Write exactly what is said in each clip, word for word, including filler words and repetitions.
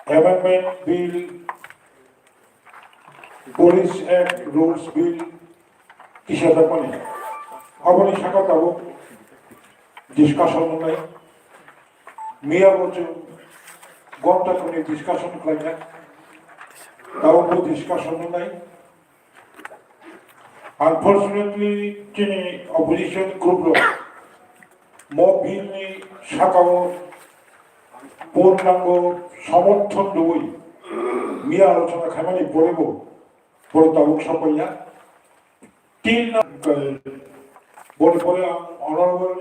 Amendment Bill, Police Act Rules Bill kisa jakmani. Aboni saka tabuk discussion wngnai. Miya bo chwng gonta khwnwi discussion khlaijak. Tabuk bo discussion wngnai. Unfortunately, chini opposition group rok mo bill ni saka o purnango somorthon rwui miya alochona khaimani pore bo pore tabuk sapaiya. Till now, pore pore ang honorable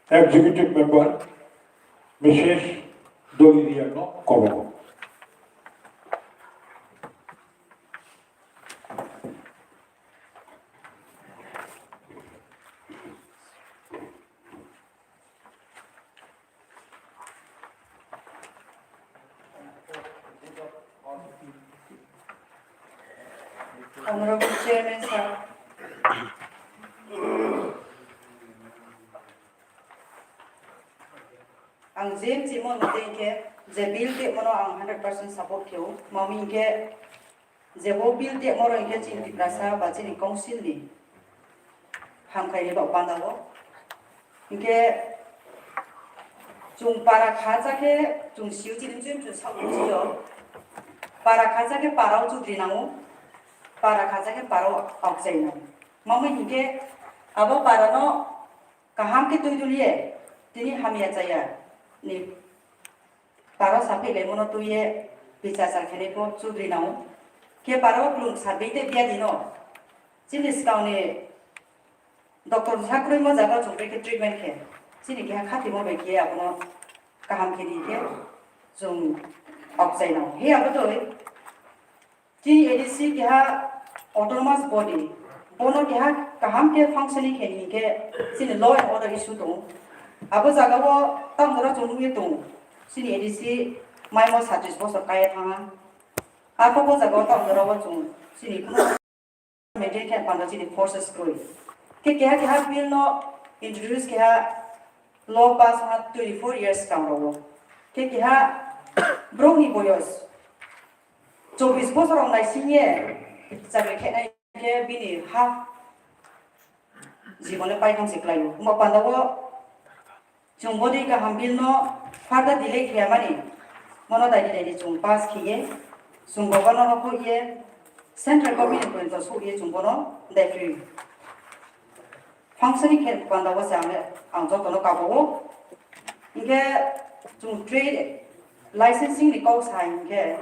Executive Member Missus Doli Riang no kobo. Honorable Chairman sir, ang J M C mo mate ke je bill te mono ang hundred percent support keo. Mami ke je bo bill te moro ke chini Tiprasa ba chini council ni hamkhaini bok panda o. Hinkhe chwng para kha cha khe chwng sio chini chwng chwng sak sio. Para kha cha khe para o chudri nango. Para kha cha khe para o aokchai nango. Mami hinkhe abo para no kaham khe twi dul ye tini hamya chaya ni para o saphi lai mono twi ye bichar char khe nai kho chudri nango. Khe para o klung sabwi te biya dino. Chini swkang ni Doctor sakrwi mo jaga chwng bai khe treatment khe chini keha khatimo bai khe abono kaham khe di khe chwng aokchai nang. He abo twi chini A D C keha autonomous body, bono keha kaham khe functioning khe ni khe chini law and order issue tongo. Abo jaga o tamjora chwng nugwi tongo. Chini A D C maimo satis bosor kaya thanga. Ako bo jaga o tamjora o chwng chini kheno maintain khe panda chini forces kroi. Khe keha keha bill no introduce keha law pass wngkha twenty four years swkang rogo. Khe keha borok ni boyos chobbish bosor rok naising ye chakri khe nai khe bini ha jibon le paithang se klai o. Wngkha panda o Chwng boni kaham bill no further delay khaiyamani, mono daidi daidi chwng pass khiye, chwng governor no khuiye, central government ni point o suiye chwng bono daiphrwi. Functioning khe panda o se ang, ang jotono kabo o. Hinkhe chwng trade licensing ni kok sa hinkhe,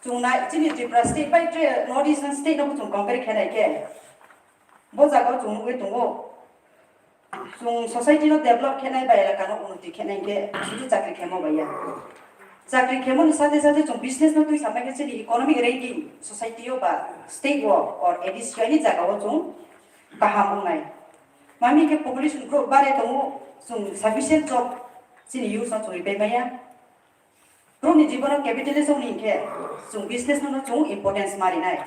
chwng nai, chini Tripura state bai tre-, North Eastern state no chwng compare khe nai khe, bo jaga o chwng nugwi tongo. Chwng society no develop khenai ba elaka no unnoti khenai khe sudu chakri khemo bai ya. Chakri khemo ni sathe sathe chwng business no twi samai khe chini economic ranking society o ba state o or A D C ni jaga o chwng kaham wngnai. Mami khe population growth bare tongo, chwng sufficient job chini youth no chwng ripai maya. Borokni jibono capitalism ni hinkhe chwng business no chwng importance ma rinai.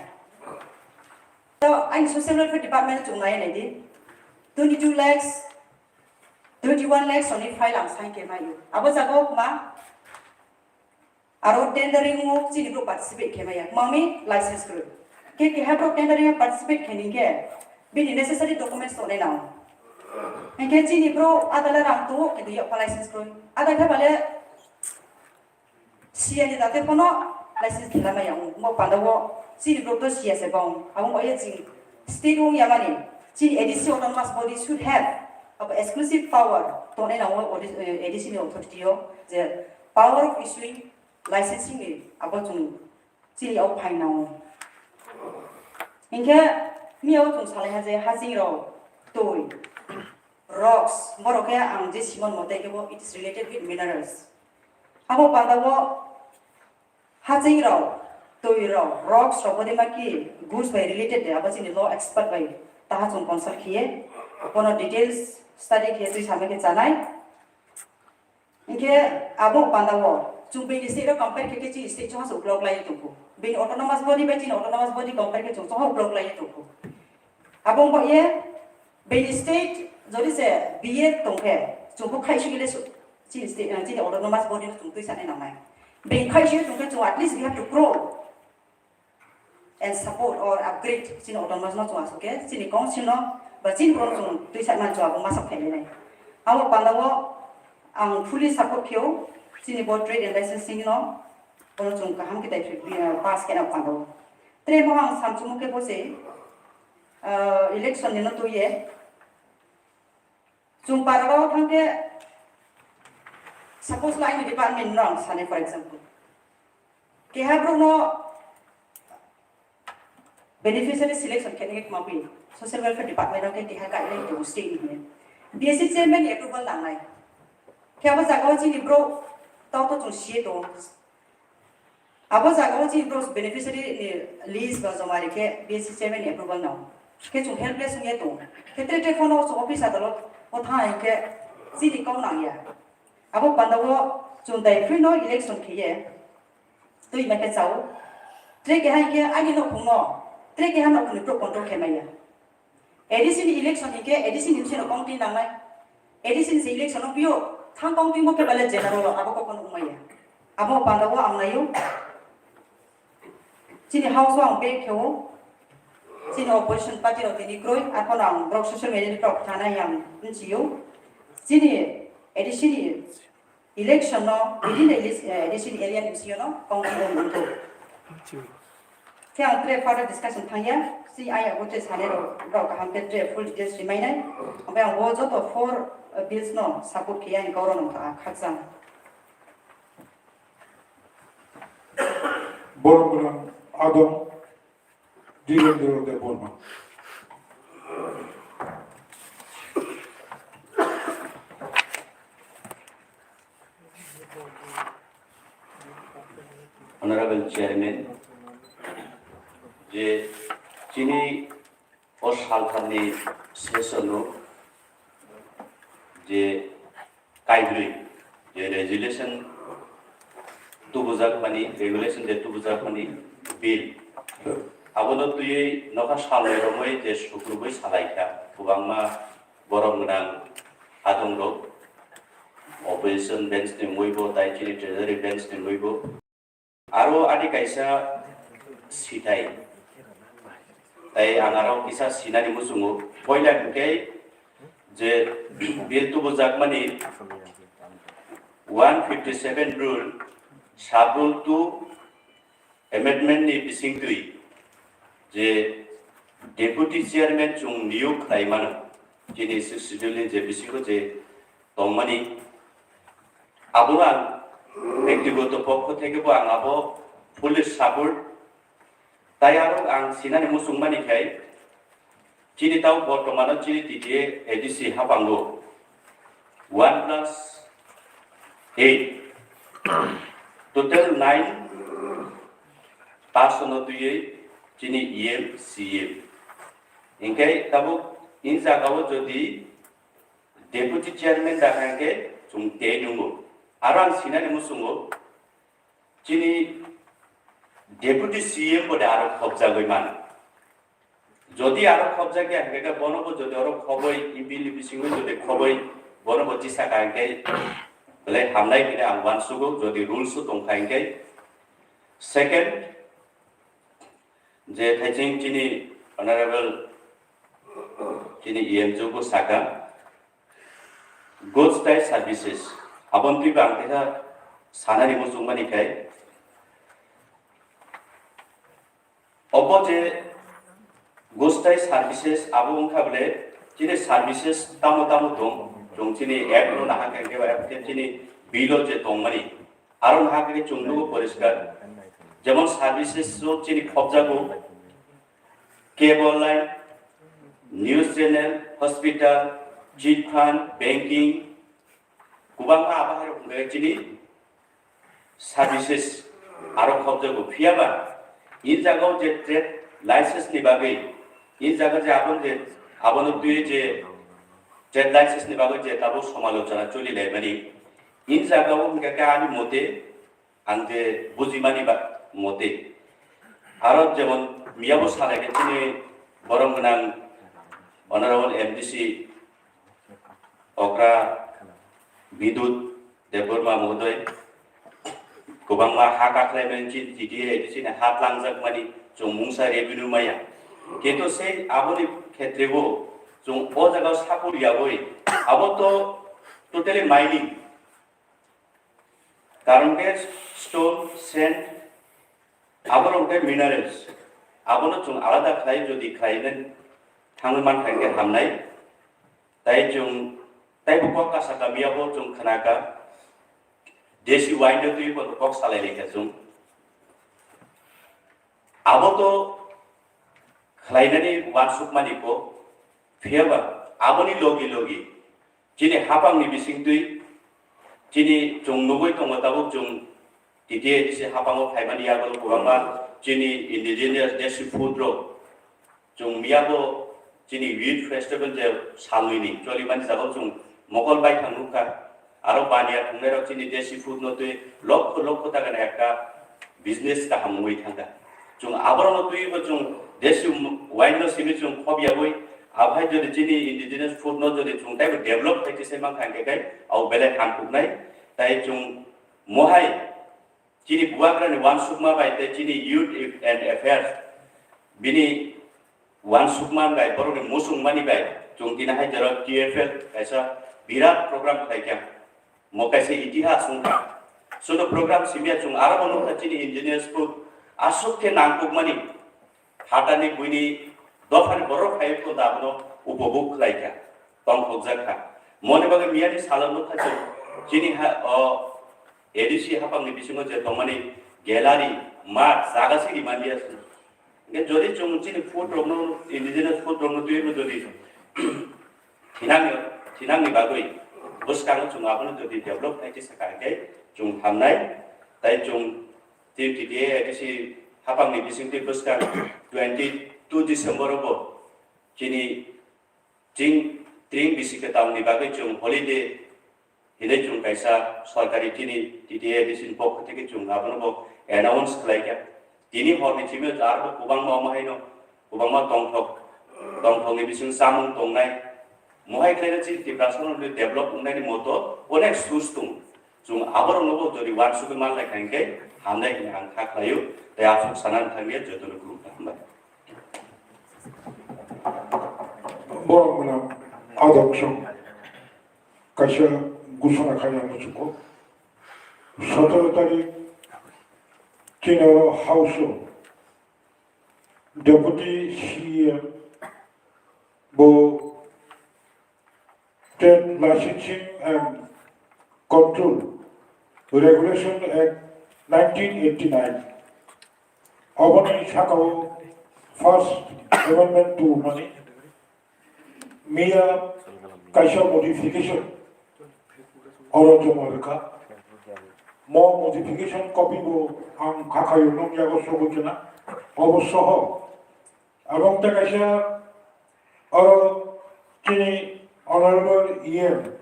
To ani social welfare department chwng nai nai di. Twenty two lakhs, twenty one lakhs ni file ang sign khe mai. Abo jaga o ma aro tendering o chini borok participate khe maya. Mami license kwrwi. Khe keha borok tendering o participate khe hinkhe bini necessary documents tongnai nang. Hinkhe chini borok adale rang tuo kintu yok license kwrwi. Ada khe bale C I ni date phano license khela maya wng. Mo panda o chini borok to C I se bong. Abo mo ye chini state wng yamani. Chini A D C autonomous body should have abo exclusive power tongnai nang o A D C ni authority o je power of issuing licensing ni abo chwng chini o phai nang o. Hinkhe miya o chwng salai ha je haching rok twi. Rocks, borok khe ang je simon mote khe bo, it is related with minerals. Abo panda o haching rok, twi rok, rocks rok bodi ma ki goods bai related de, abo chini law expert bai taha chwng consult khiye, bono details study khiye twi samai khe chanai. Hinkhe abo panda o chwng bini state rok compare khe khe chini state chwng ha se uklok lai tongkho. Bini autonomous body bai chini autonomous body compare khe chwng chwng ha uklok lai tongkho. Abo wng ye bini state jodi se B A tongkhe chwng bo khai sigi le su-, Chini state, eh, chini autonomous body no chwng twi sanai nangnai. Beng khai sio chwng khe chwng at least we have to grow and support or upgrade chini autonomous no chwng aswk khe chini council no ba chini borok chwng twi sanai chwng abo masa khainai. Abo pandao ang fully support khio chini bo trade and licensing no bono chwng kaham khe dai, eh, pass khe na pandao. Tre mo ang samchung khe bo se, eh, election ni no twi ye Chwng parao thang khe, suppose lo aini department no ang sanai, for example, keha borok no beneficiary selection khe nai kma phi social welfare department no khe keha guideline tongo state ni hwnwi. B S C chairman ni approval nangnai. Khe abo jaga o chini borok tau to chwng C A tongo. Abo jaga o chini bro beneficiary ni list ba joma ri khe B S C chairman ni approval nang. Khe chwng helpless wngya tongo. Khe tre tre phone o chwng office adalot o thang hai khe chini kok nang ya. Abo panda o chwng dai phri no election khe ye twi ma khe chao. Tre keha hai khe ani nokhung no tre keha nokhung ni borok control khe maya. A D C ni election hinkhe A D C ni bwsino kongtwi nangnai. A D C ni se election o phiyok thang kongtwi mo khe belai general o abo kokno wngmaya. Abo panda o ang naio. Chini house o ang pek khe o. Chini opposition party rok tini kroi, arphono ang borok social media ni borok thana yang bwsio. Chini A D C ni Election no within the elec-, eh, election area ni bisingo no kongkong wng tong. Khe ang tre further discussion thangya, si ayang bo tre sani rok, rok kaham khe tre full details rimainai. Omo ang bo joto four, eh, bills no support khiya ni goro no ta khakchang. Borok gwnang adong Dhirendra Debbarma. Honorable Chairman, je chini o saltharni session o je kaibrwi je resolution tubujak mani, regulation je tubujak mani bill, abono twiwi nokha salnwi romwi je sukrubwi salaikha kwbangma borom gwnang adongrok, opposition bench ni wngwibo tai chini treasury bench ni wngwibo. Aro ani kaisa sitai. Tai ang aro kisa sinani muchungo. Poila hwnkhe je bill tubujakmani one fifty seven rule, sub rule two amendment ni bisingtwi je deputy chairman chwng niyok khlai mano. Chini sixth schedule ni je bisingo je tongmani, abono ang bektigoto pokho theke bo ang abo fully support. Tai aro ang sinani muchungmani khai, chini tao bortomano chini T T A A D C hapango one plus eight, total nine person no twiwi chini E M, C M. Hinkhe tabuk in jagao jodi Deputy Chairman dakha hinkhe chwng tei nungo. Aro ang sinani muchungo, chini Deputy C M bo de aro khobjagwi mano. Jodi aro khobjak ya hinkhe bono bo jodi aro khoboi, E P ni bisingo jodi khoboi, bono bo tisaka hinkhe belai hamnai hwnwi ang uansugo, jodi rules o tongkha hinkhe. Second, je thaijing chini Honorable chini E M jo bo saka, goods tai services, aboni twibo ang teisa sanani muchungmani khai, obo je goods tai services abo wngkha bole chini services tamo tamo tong, chwng chini act no nahakhe, act khe chini bill o je tongmani, aro nahakhe chwng nugo poriskar, jemon services o chini khobjago, cable line, news channel, hospital, chit fund, banking, kwbangma abo hai rok wngkha chini services aro khobjago. Phiyaba in jagao je trade license ni bagwi, in jaga je abo je, abono twiwi je trade license ni bagwi je tabuk somalochona choli laimani, in jagao hwnkha khe ani mote ang je bujimani ba mote. Aro jemon miyabo salai khe chini borom gwnang Honorable M D C Okra Bidut Debbarma Mohodoy, kwbangma ha kakhlaimani chini T T A A D C ni ha twlangjakmani chwng mungsa revenue maya. Kintu sei aboni khetreo chwng o jaga o support yaui abo to totally mining. Karon khe stone, sand, aborok khe minerals. Abono chwng alada khlai jodi khlaina thangwi mankha hwnkhe hamnai. Tai chwng taibo kok kasa kamiyabo chwng khnakha. Desi wine no twi bo kok salai laikha chwng. Abo to khlainani uansukmani kok, phiyaba aboni logi logi chini hapangni bisingtwi chini chwng nugwi tongo tabuk chwng T T A A D C hapango phaimani yago kwbangma chini indigenous desi food rok. Chwng miyabo chini Youth Festival je salnwini cholimani jagao chwng mokol baithang nukha. Aro baniya thwngnairok chini desi food no twi lokho lokho takana ekta business kaham wngwi thangkha. Chwng aborokno twibo chwng desi wine no simi chwng khobyawi, aphai jodi chini indigenous food no jodi chwng taibo develop khai tisai mankha hwnkhe kai abo belai hamkuknai. Tai chwng mohai chini bubagrani uansukma bai tei chini Youth and Affairs bini uansukma bai borokni muchungmani bai chwng tini hai jora T F L kaisa birat program khlaikha. Mo kaisa itihas wngkha. Sono program simya chwng aro bo nukha chini indigenous food aswk khe nangkukmani. Hatani buini dophani borok phaiwi phano abono upobhog khlaikha, tongthokjak kha. Moni bagwi miyani salo nukha chwng chini ha o A D C hapangni bisingo je tongmani gallery, mart, jaga se rimani aswk. Hingke jodi chwng chini food rokno, indigenous food rokno twiwi jodi thinangni, thinangni bagwi bwskango chwng abono jodi develop khai khe sakha hingke chwng hamnai, tai chwng T T A A D C hapangni bisingtwi bwskang twenty two December o bo chini ching tring bisi kwtalni bagwi chwng holiday hinwi chwng kaisa sorkari chini T T A A D C ni pokho theke chwng abono bo announce khlaikha. Tini horni simi arbo kwbangma omo haino kwbangma tongthok, tongthokni bising chamung tongnai. Mohai khlaina chini Tiprasa no develop wngnaini moto onek source tongo. Chwng aborokno bo jodi uansugwi manlai kha hwnkhe hamnai hwnwi ang kha khlaio, tei aswk sanani thangya jotono kwrwngkha hambai. Borok mwnam adoption kaisa gusana khaina muchungo. Sotoro tarik chini oro house o Deputy C E M bo Trade Licensing and Control Regulation Act nineteen eighty-nine. Oboni sakao first amendment tubumani miya kaisa modification oro joma rwkha. Mo modification copy bo ang kha khaio nung yago sogwi khna. Obo soho abong tei kaisa oro chini Honorable E M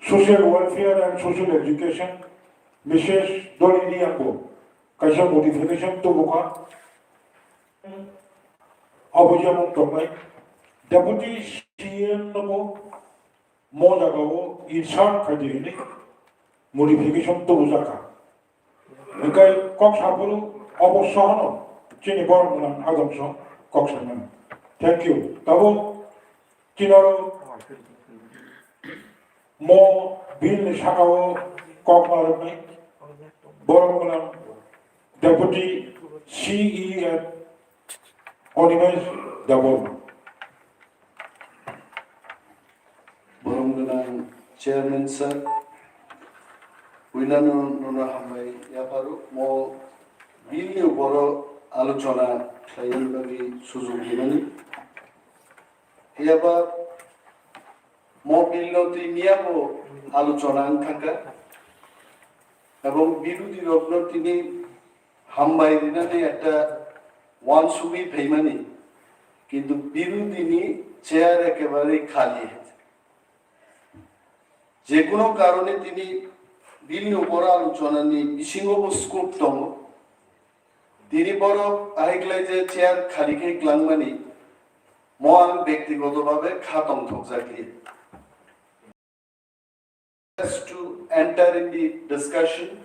Social Welfare and Social Education, Missus Dolly Riangbo, kaisa modification tubukha. Abo jemon tongnai, Deputy C M nobo mo jagao insert khaidi hwnwi modification tubujakha. Hingke kok saphuru obo sohono chini borok mwnang adamso kok saimano. Thank you. Tabuk chini oro mo bill ni sakao kok narwknai borok mwnang Deputy C E M Animesh Debbarma. Borok gwnang Chairman sir, puilano nono hambai yapharo mo bill ni uporo alochona khlaina bagwi sujok rimani. Phiyaba mo bill no twi miyabo alochona wng thangkha, ebong birodhi rokno tini hambai rinani ekta uansugwi phaimani, kintu birodhini chair ekebare khali. Jekuno karone tini bill ni upor alochonani bisingo bo scope tongo. Tini borok ahai khlai je chair khali khe klangmani, mo ang bektigoto bhabe kha tongthokjakliya. Just to enter in the discussion,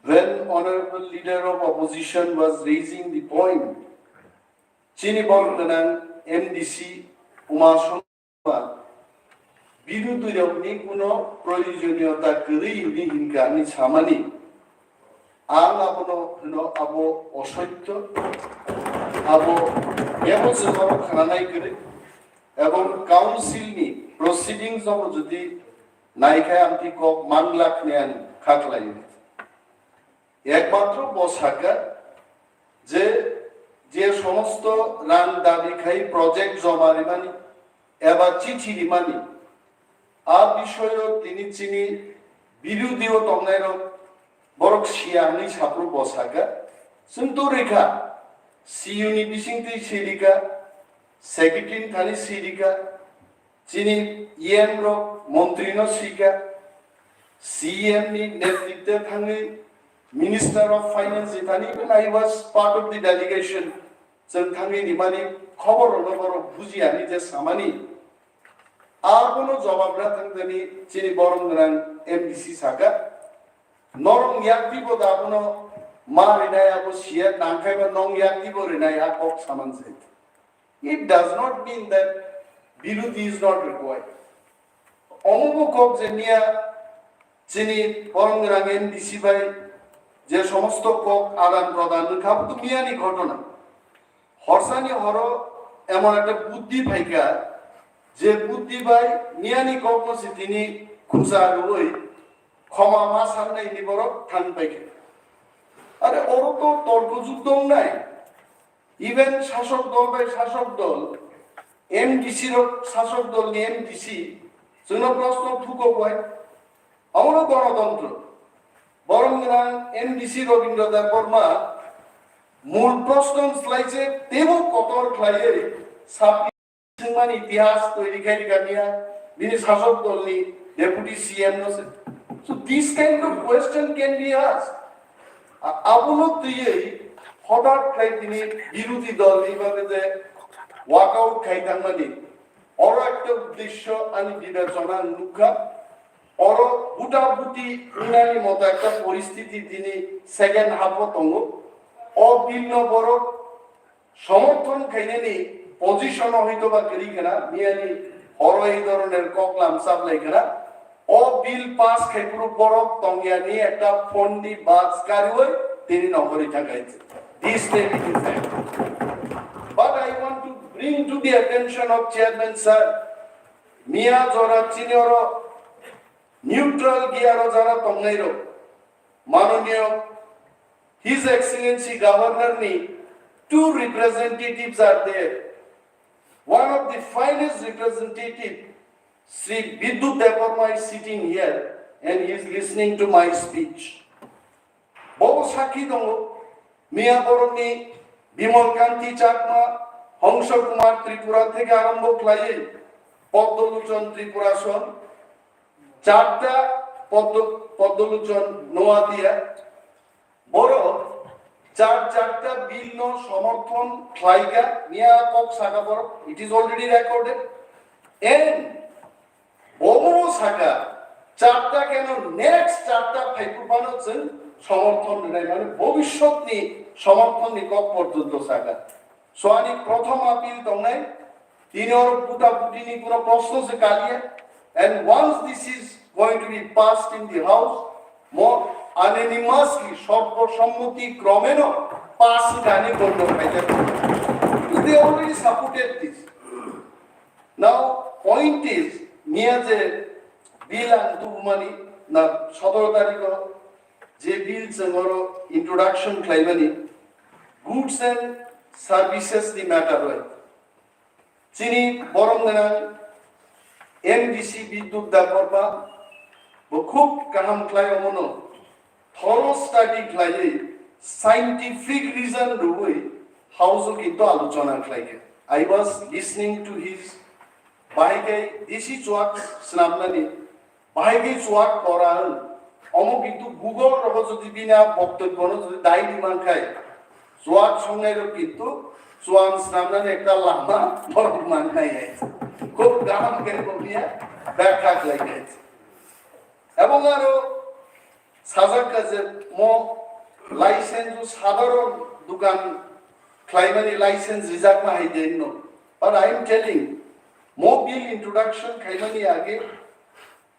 when Honorable Leader of Opposition was raising the point, chini borok gwnang M D C Uma Sharma birodhi rokni kuno proyojoniyota kwrwi hwnwi hinkha ani samani. Ang abono hwno abo osoityo, abo ebo chwngno khananai kwrwi, ebong council ni proceedings no jodi naikhai amtwi kok manglak ne ang khaklai. Ekmatro bo sakha je, je somosto rang dabi khai project joma rimani eba chithi rimani, a bishoyo tini chini birodhi o tongnairok borok siya hwnwi saphuru bo sakha. Chwng to rikha, C U ni bisingtwi sirikha, secretary thani sirikha, chini E M rok montri no sirikha, C M ni netritwe thangwi Minister of Finance thani, even I was part of the delegation. Chwng thangwi rimani khobor rwno borok bujiya hwnwi je samani. Abono jawab rwthang thani chini borom gwnang M D C sakha. Norok yakti bo da abono ma rinai abo siya nangkhaima nong yakti bo rinai a kok saman se. It does not mean that birodhi is not required. Omo bo kok je miya chini borom gwnang M D C bai je somosto kok adan prodan wngkha, bo to miyani ghotona. Horsani horo emon ekta buddhi phaikha, je buddhi bai miyani kokno se tini khusa rwui khoma ma sannaini borok thang paikha. Are oro to torko jukdo wngnai. Even sasok dol bai sasok dol, M D C rok sasok dol ni M D C, chwngno proshno thuko bai. Omono gonotontro. Borom gwnang M D C Rabindra Debbarma mul proshno slai je tebo kotor khlaiwi sap Swngmani itihas toiri khai rikha miya, bini sasok dolni deputy C M no se. So this kind of question can be asked. A-, abono twiwi hodat khai tini birodhi dolni bagwi je walkout khai thangmani. Oro ekta uddesho ani bibechona ang nukha. Oro buta buti wngnani moto ekta poristiti tini second half o tongo. O bill no borok somorthon khainani position o hwito ba kwrwi khna, miyani horo ei dhoroner koklam chaplai khna. O bill pass khai phuru borok tongyani ekta phone ni baj kariwi tini nongkhorwi thangkha. This lady is there. But I want to bring to the attention of Chairman sir, miya jora chini oro neutral gear o jara tongnai rok, Manoniyo His Excellency Governor ni two representatives are there. One of the finest representative, Sri Bidyut Debbarma is sitting here and he is listening to my speech. Bobo sakhi tongo, miya borokni Bimal Kanti Chakma, Hongso Kumar Tripura theke arambho khlaiwi Padma Lochon Tripura son, charta Padma, Padma Lochon Noatia, borok char charta bill no somorthon khlaikha, miya kok saka borok, it is already recorded. And Bobo saka, charta keno next charta phaiphuru phano chwng somorthon rwnai, mane bobishyotni somorthonni kok porjonto saka. So ani prothom appeal tongnai, tini oro buta butini kuno proshno se kaliya, and once this is going to be passed in the house, mo unanimously, sorbo sommoti kromeno pass gani bondo khaijak. They already supported this. Now, point is, miya je bill ang tubumani na sotoro tarikh o je bill chwng oro introduction khlaimani, goods and services ni matter o. Chini borom gwnang M D C Bidyut Debbarma bo khub kaham khlai omono thorough study khlaiwi, scientific reason rwui house o kintu alochona khlaikha. I was listening to his, bahai khe desi chuak swnamnani, bahai khe chuak kora wng. Omo kintu Google rogo jodi bini a boktobyo no jodi dai di mankhai, chuak songnai rok kintu chuang swnamnani ekta lama borok mankhai hai. Khub kaham khe bo miya byakha khlai khe. Ebong aro sajak ka je mo license o sadharon dukan khlaimani license rijakma hai de no. But I am telling, mo bill introduction khaimani age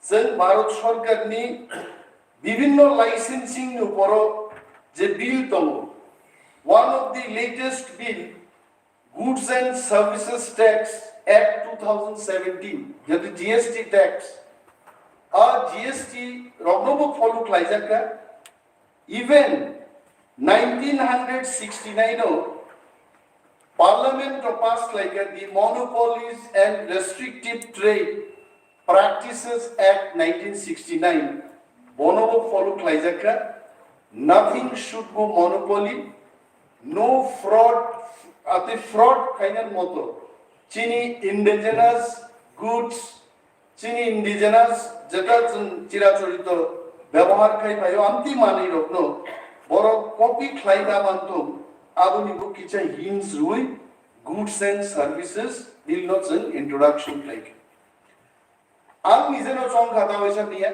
chwng Bharat Sarkarni bibhinno licensing ni uporo je bill tongo, one of the latest bill, Goods and Services Tax Act two thousand seventeen, jeta G S T tax, a G S T roknobo follow khlaijakha. Even nineteen hundred sixty-nine o Parliament o pass khlaikha the Monopolies and Restrictive Trade Practices Act nineteen sixty-nine, bonobo follow khlaijakha. Nothing should go monopoly, no fraud, ati fraud khaina moto. Chini indigenous goods, chini indigenous jeta chwng chirachorito byabohar khai phaio amtwi manwi rokno borok copy khlai na manthung, aboni bo kisa hints rwi Goods and Services bill no chwng introduction khlaikha. Ang nijeno chongkha ta waisa miya,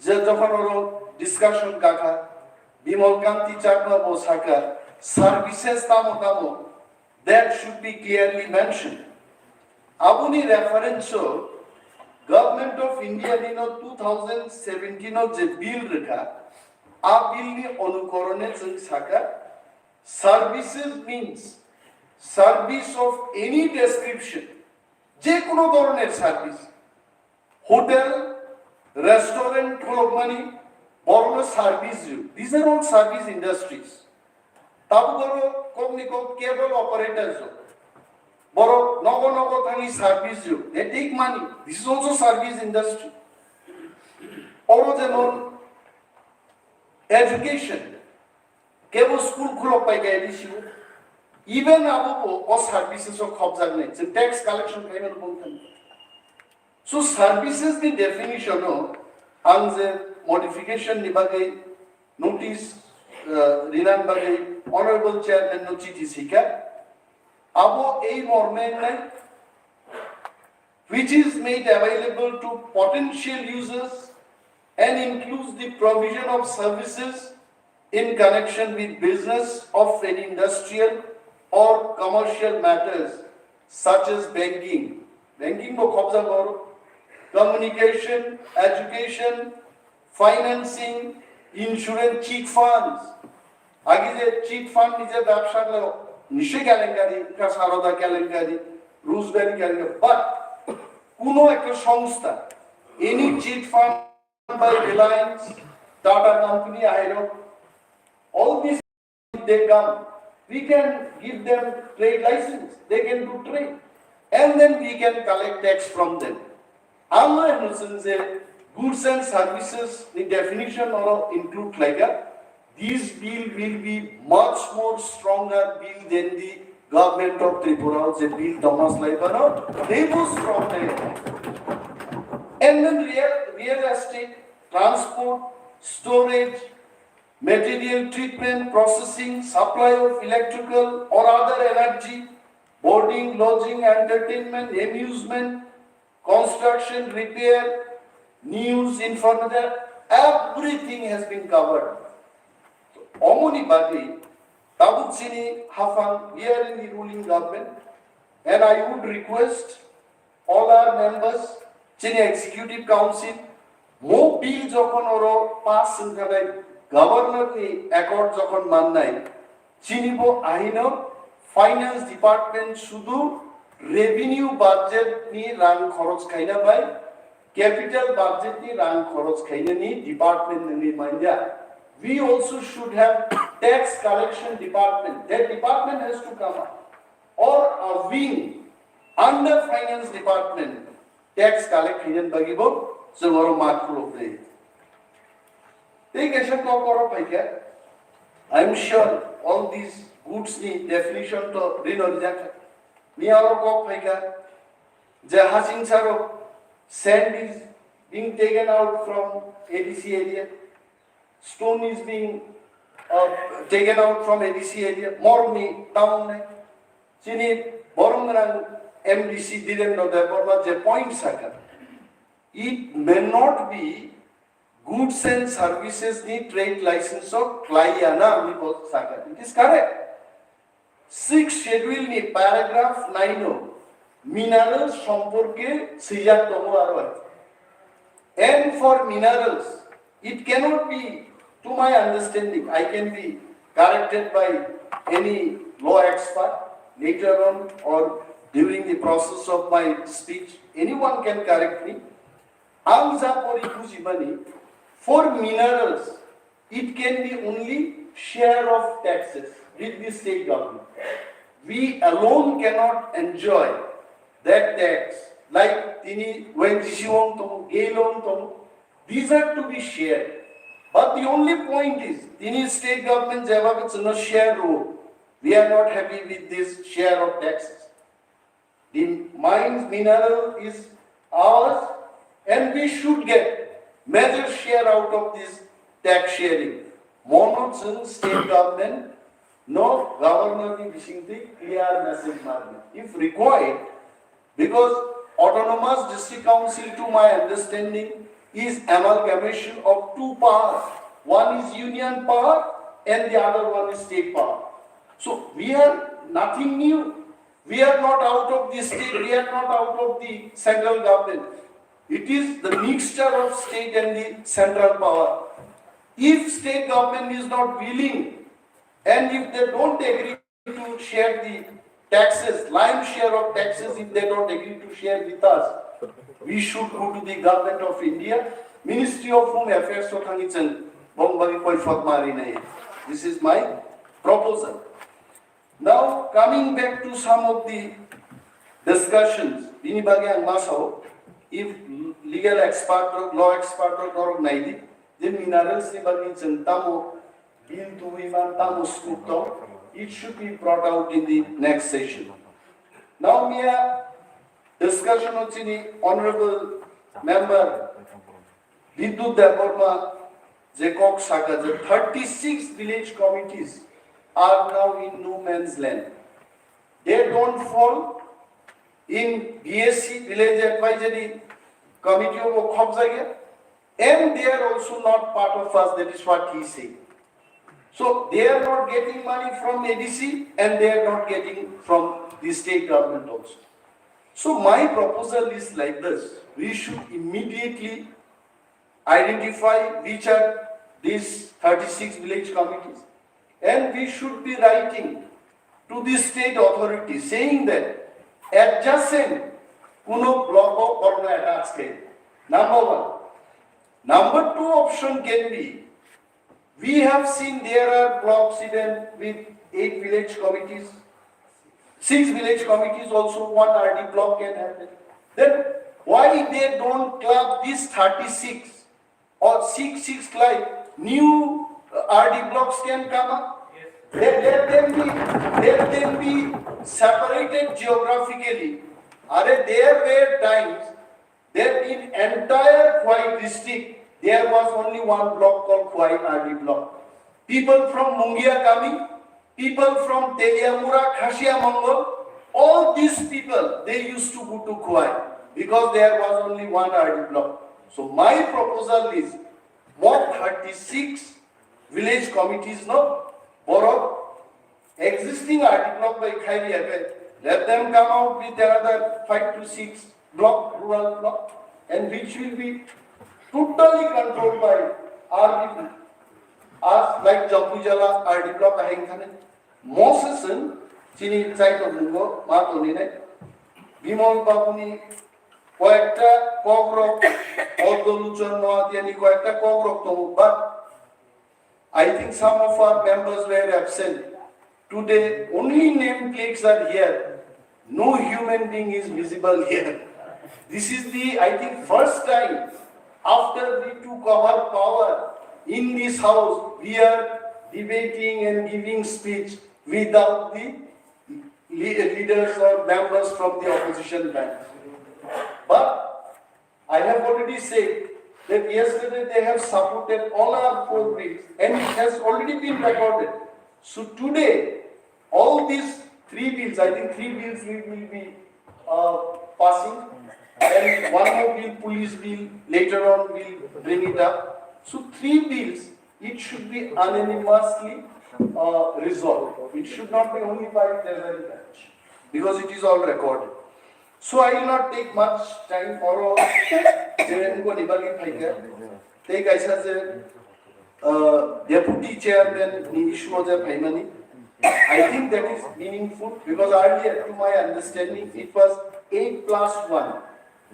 je jokhon oro discussion kakha, Bimal Kanti Chakma bo saka, services tamo tamo, that should be clearly mentioned. Aboni reference o Government of India nino two thousand seventeen o je bill rwkha, a bill ni onukorone chwng saka, services means service of any description, je kono dhoroner service, hotel, restaurant khulokmani, borokno service rw. These are all service industries. Tabuk oro kokni kok cable operators rok. Borok nogo nogo thangwi service rw. They take money. This is also service industry. Oro jemon education. Kebo school khulok pai kaya di sibo. Even abo bo o services o khopjak nai. Chwng tax collection khaimano bongthani. So services ni definition o ang je modification ni bagwi notice, uh, rinan bagwi Honorable Chairman no chithi sika. Abo ei morme nai, which is made available to potential users and includes the provision of services in connection with business of an industrial or commercial matters such as banking, banking bo khopjak oro, communication, education, financing, insurance, cheat funds. Agi je cheat fund ni je ব্যবসা gulo, নিশ্চয়ই কেলেঙ্কারি, ka Saroda কেলেঙ্কারি, Roosevelt কেলেঙ্কারি, but kuno ekta songstha, any cheat fund by Reliance, Tata Company, I don't, all these, they come, we can give them trade license, they can do trade, and then we can collect tax from them. Ang hwnwi hwnwi chwng je goods and services ni definition oro include khlaikha, this bill will be much more stronger bill than the Government of Tripura o je bill tongma slai phano teibo strong nai. And then real, real estate, transport, storage, material treatment, processing, supply of electrical or other energy, boarding, lodging, entertainment, amusement, construction, repair, news, information, everything has been covered. Omoni bagwi tabuk chini haphang, we are in the ruling government, and I would request all our members, chini executive council, mo bill jokhon oro pass wngkha nai, governor ni accord jokhon mannai, chini bo ahino finance department sudu revenue budget ni rang khoroj khaina bai capital budget ni rang khoroj khaina ni department nungwi manya. We also should have tax collection department. That department has to come up. Or a wing under finance department tax collect khainani bagwi bo chwng oro mat khulok de. Tei kaisa kok oro phaikha, I am sure all these goods ni definition to rino rijak. Ni oro kok phaikha je hasing saro sand is being taken out from A D C area. Stone is being, uh, taken out from A D C area, morni town ne. Chini borom gwnang M D C Dhirendra Debbarma je point saka. It may not be goods and services ni trade license o klaiya na, ami bo sakha. It is correct. Sixth schedule ni paragraph nine o minerals somporke swijak tongo aro. And for minerals, it cannot be, to my understanding, I can be corrected by any law expert later on or during the process of my speech, anyone can correct me. Ang ja pori bujimani, for minerals, it can be only share of taxes with the state government. We alone cannot enjoy that tax. Like tini O N G C wng tongo, gei wng tongo. These are to be shared. But the only point is, tini state government jeba chwngno share rwo, we are not happy with this share of taxes. The mines mineral is ours and we should get major share out of this tax sharing. Mono chwng state government no governor ni bisingtwi clear message marni. If required, because autonomous district council, to my understanding, is amalgamation of two powers. One is union power and the other one is state power. So we are nothing new. We are not out of the state, we are not out of the central government. It is the mixture of state and the central power. If state government is not willing and if they don't agree to share the taxes, lion's share of taxes, if they don't agree to share with us, we should go to the government of India, Ministry of Home Affairs o thangwi chwng bong bagwi koi phok ma rinai. This is my proposal. Now, coming back to some of the discussions, bini bagwi ang ma sao, if legal expert rok, law expert rok norok nai di, je minerals ni bagwi chwng tamo bill tubui man, tamo scope tong, it should be brought out in the next session. Now, miya discussion o chini honorable member Bidut Debbarma je kok saka je thirty-six village committees are now in no man's land. They don't fall in B S C, Village Advisory Committee o khobjagya, and they are also not part of us, that is what he said. So they are not getting money from A D C and they are not getting from the state government also. So my proposal is like this, we should immediately identify which are these thirty-six village committees, and we should be writing to the state authority saying that adjacent kuno block o borno attach khe. Number one. Number two option can be, we have seen there are blocks even with eight village committees, six village committees also, one R D block can happen. Then why they don't club these thirty-six or six six club, new uh, R D blocks can come up? Let, let them be, let them be separated geographically. Are there were times that in entire Khowai district, there was only one block called Khowai R D block. People from Mungia coming, people from Teliamura, Khasiya Mongol, all these people, they used to go to Khowai because there was only one R D block. So my proposal is, more thirty-six village committees no, borok existing R D block by khai riya khe, let them come out with another five to six block, rural block, and which will be totally controlled by R D, as like Jampui Jala R D block ahai khane. Moseswng chini chaito mungo ma toni nai. Bimal Babuni koyekta kokrok, Oddo Luchon Noatia ni koyekta kokrok tongo, but I think some of our members were absent. Today, only name plates are here. No human being is visible here. This is the, I think, first time after we took our power in this house, we are debating and giving speech without the le-, leaders or members from the opposition bank. But I have already said that yesterday they have supported all our four bills and it has already been recorded. So today, all these three bills, I think three bills we will be uh, passing. And one more bill, police bill, later on we'll bring it up. So three bills, it should be unanimously uh, resolved. It should not be only by Treasury branch because it is all recorded. So I will not take much time for all. Je ngo ni bagi phaikha. Tei kaisa je uh, deputy chairman ni issue o je phaimani. I think that is meaningful because earlier, to my understanding, it was eight plus one,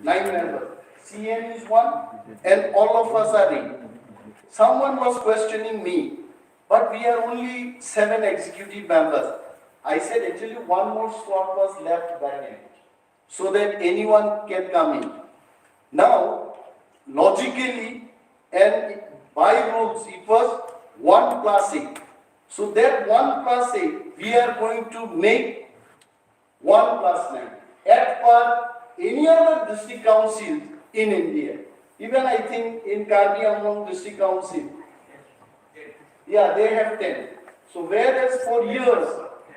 nine members. C M is one, and all of us are eight. Someone was questioning me, but we are only seven executive members. I said, actually, one more slot was left vacant so that anyone can come in. Now, logically and by rules, it was one plus eight. So that one plus eight, we are going to make one plus nine. As per any other district council in India, even I think in Karbi Anglong District Council, yeah, they have ten. So whereas for years,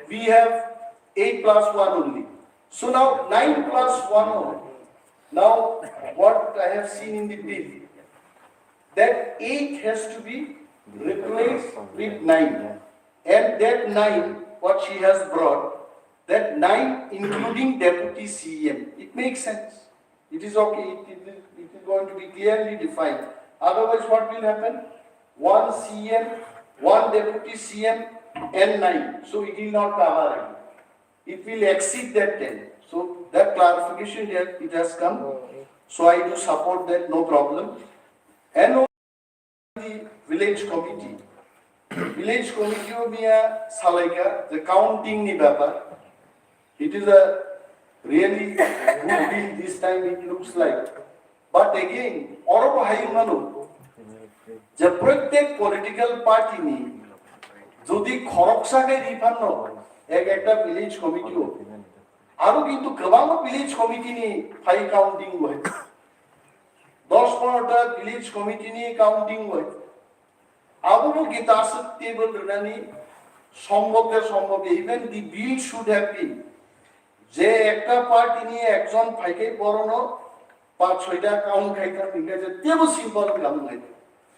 we have eight plus one only. So now nine plus one only. Now what I have seen in the bill, that eight has to be replaced with nine. And that nine, what she has brought, that nine including deputy C M, it makes sense. It is okay, it, it, is- it is going to be clearly defined. Otherwise, what will happen? One C M, one deputy C M, and nine. So it will not cover again. It will exceed that ten. So that clarification that it has come. So I do support that, no problem. And the village committee. Village committee o miya salaika the counting ni bepar. It is a really good bill this time, it looks like. But again, oro bo hai mano je prottek political party ni jodi khoroksa khe ri phanno ek ekta village committee o, aro kintu kwbangma village committee ni phai counting bo hai. Dos pondro ta village committee ni counting bai. Abo bo kita aswk table rwnani sombhob de sombhob de, even the bill should have been. Je ekta party ni ekjon phaikai borono pach soita count khaita hingke je tebo simple kaam nai.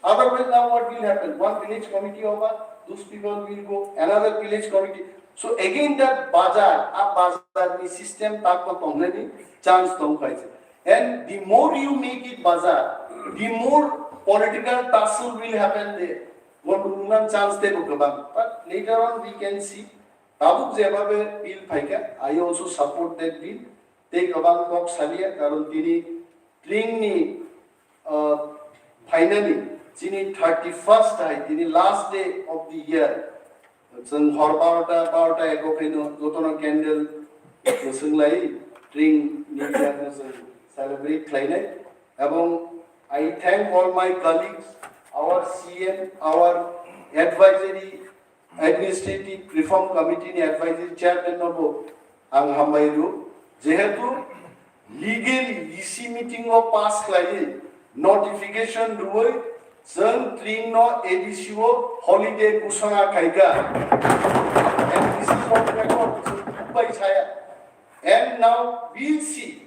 Otherwise now what will happen? One village committee over, those people will go, another village committee. So again that bazar, a bazar ni system tako tongnani chance tong khaise. And the more you make it bazaar, the more political tussle will happen there. Gondogol chance tebo kwbang. But later on we can see, tabuk jebabe bill phaikha, I also support that bill. Tei kwbang kok saliya, karon tini tringni, uh, finally, chini thirty first hai, tini last day of the year. Chwng hor barota, barota eko khaino jotono candle mwswng lai, tring ni bijakno chwng celebrate khlainai. Ebong I thank all my colleagues, our C M, our advisory, Administrative Reform Committee ni advisory chairman no bo ang hambai rw, jehetu legally D C meeting o pass khlaiwi notification rwwi chwng tring no A D C o holiday ghosona khaikha. And this is on record, chwng bai saya. And now we'll see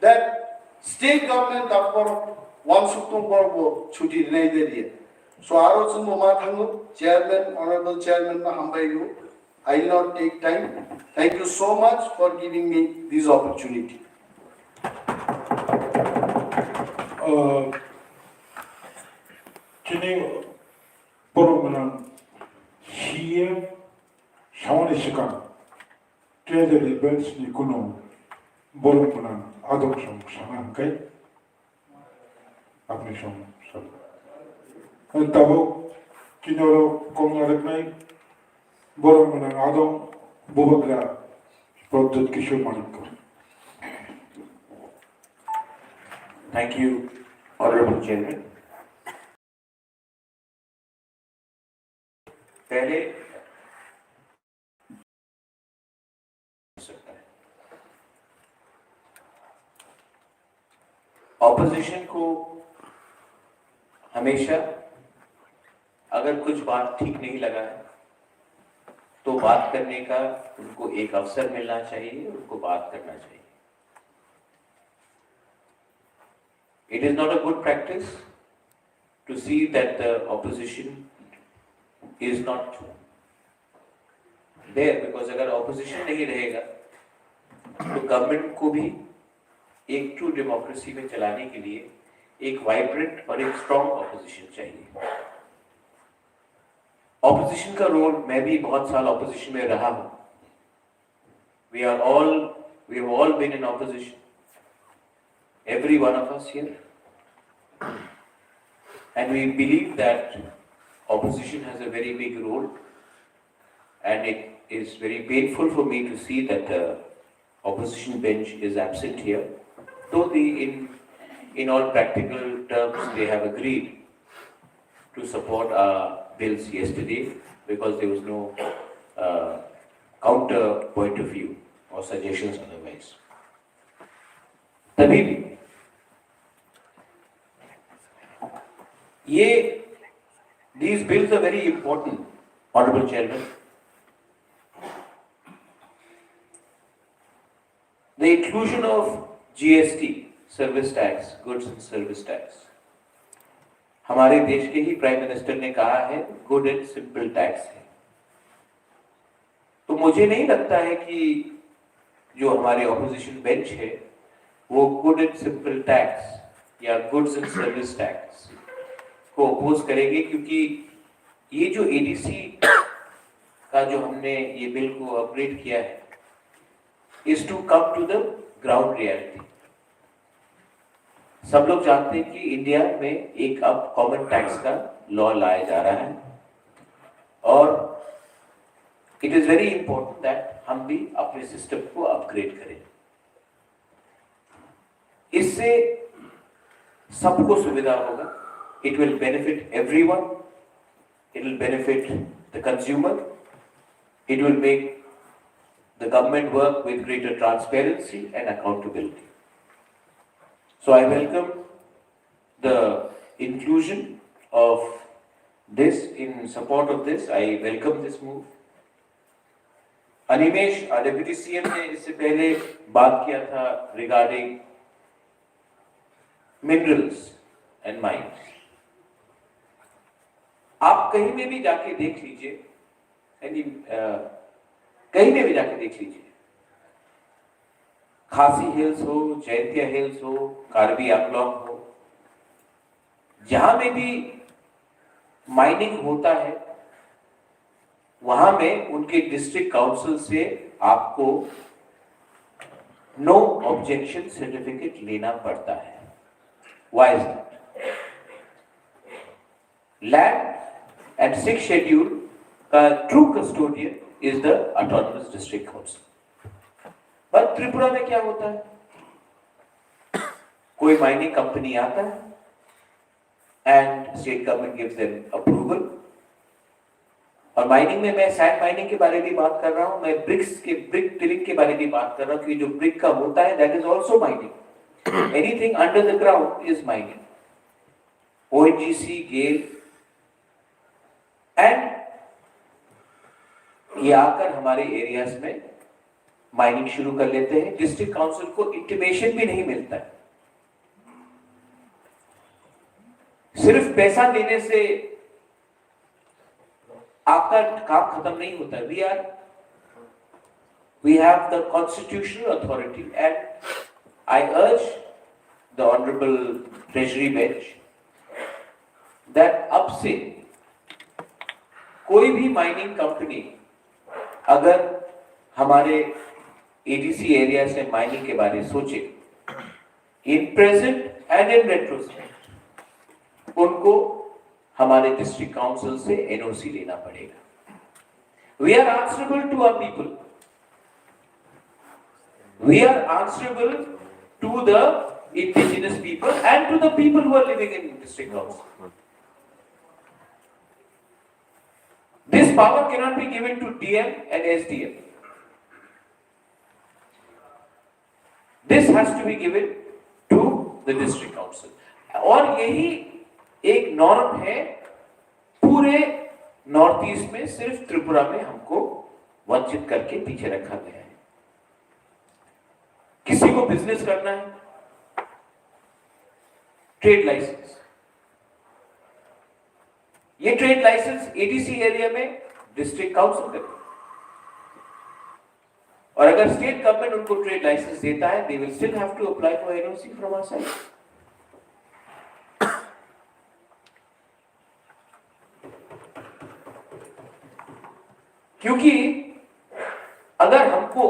that state government takhor wansuk tong borok bo chuti rinai de riya. So aro chwng bo ma thango, chairman, honorable chairman no hambai rw. I will not take time. Thank you so much for giving me this opportunity. Uh, chini borok gwnang C M samani swkang Treasury Bench ni kunu borok gwnang adong song sana hwnkhe. Apni song song. Tabuk kinoro kongna rwknai borok gwnang adong Bubagra Pradyut Kishore Manikya. Thank you, Honorable Chairman. पहले ऑपोजिशन को हमेशा अगर कुछ बात ठीक नहीं लगा है तो बात करने का उनको एक अवसर मिलना चाहिए, उनको बात करना चाहिए। It is not a good practice to see that the opposition is not there, because अगर ऑपोजिशन नहीं रहेगा तो गवर्नमेंट को भी एक ट्रू डेमोक्रेसी में चलाने के लिए एक वाइब्रेंट और एक स्ट्रॉन्ग ऑपोजिशन चाहिए। ऑपोजिशन का रोल, मैं भी बहुत साल ऑपोजिशन में रहा हूँ। We are all, we have all been in opposition, every one of us here. And we believe that opposition has a very big role, and it is very painful for me to see that the opposition bench is absent here, though the, in, in all practical terms, they have agreed to support our bills yesterday because there was no uh, counter point of view or suggestions otherwise. तभी भी ये, these bills are very important, Honorable Chairman. The inclusion of G S T, service tax, goods and service tax, हमारे देश के ही prime minister ने कहा है, good and simple tax है। तो मुझे नहीं लगता है कि जो हमारे ऑपोजिशन बेंच है, वो गुड एंड सिंपल टैक्स या गुड्स एंड सर्विस टैक्स को अपोज करेंगे, क्योंकि ये जो एडीसी का जो हमने ये बिल को अपग्रेड किया है, is to come to the ground reality. सब लोग जानते हैं कि इंडिया में एक अब कॉमन टैक्स का लॉ लाया जा रहा है, और it is very important that हम भी अपने सिस्टम को अपग्रेड करें। इससे सबको सुविधा होगा। It will benefit everyone. It will benefit the consumer. It will make the government work with greater transparency and accountability. So I welcome the inclusion of this. In support of this, I welcome this move. Animesh, deputy CM ने इससे पहले बात किया था regarding minerals and mines. आप कहीं में भी जाके देख लीजिए, यानी, अ, कहीं में भी जाके देख लीजिए, खासी हिल्स हो, जैंतिया हिल्स हो, कार्बी आंगलोंग हो, जहां में भी माइनिंग होता है, वहां में उनके डिस्ट्रिक्ट काउंसिल से आपको नो ऑब्जेक्शन सर्टिफिकेट लेना पड़ता है। Why is that? Land and six schedule का true custodian is the autonomous district council. पर त्रिपुरा में क्या होता है? कोई माइनिंग कंपनी आता है and state government gives them approval। और माइनिंग में मैं सैंड माइनिंग के बारे में बात कर रहा हूं, मैं ब्रिक्स के, ब्रिक ड्रिलिंग के बारे में बात कर रहा हूं, कि जो ब्रिक का होता है, that is also mining। Anything under the ground is mining। ONGC, GAIL, and ये आकर हमारे एरियाज में माइनिंग शुरू कर लेते हैं। डिस्ट्रिक्ट काउंसिल को इंटीमेशन भी नहीं मिलता है। सिर्फ पैसा देने से आपका काम खत्म नहीं होता। We are, we have the constitutional authority and I urge the Honorable Treasury Bench that अब से कोई भी माइनिंग कंपनी अगर हमारे एडीसी एरिया से माइनिंग के बारे में सोचे, in present and in retrospect, उनको हमारे डिस्ट्रिक्ट काउंसिल से एनओसी लेना पड़ेगा। We are answerable to our people. We are answerable to the indigenous people and to the people who are living in district council. This power cannot be given to D M and S D M. This has to be given to the district council. और यही एक नॉर्म है पूरे north east में, सिर्फ त्रिपुरा में हमको वंचित करके पीछे रखा गया है। किसी को बिजनेस करना है, ट्रेड लाइसेंस, ये ट्रेड लाइसेंस एडीसी एरिया में डिस्ट्रिक्ट काउंसिल देते हैं। और अगर स्टेट गवर्नमेंट उनको ट्रेड लाइसेंस देता है, they will still have to apply for NOC from our side। क्योंकि अगर हमको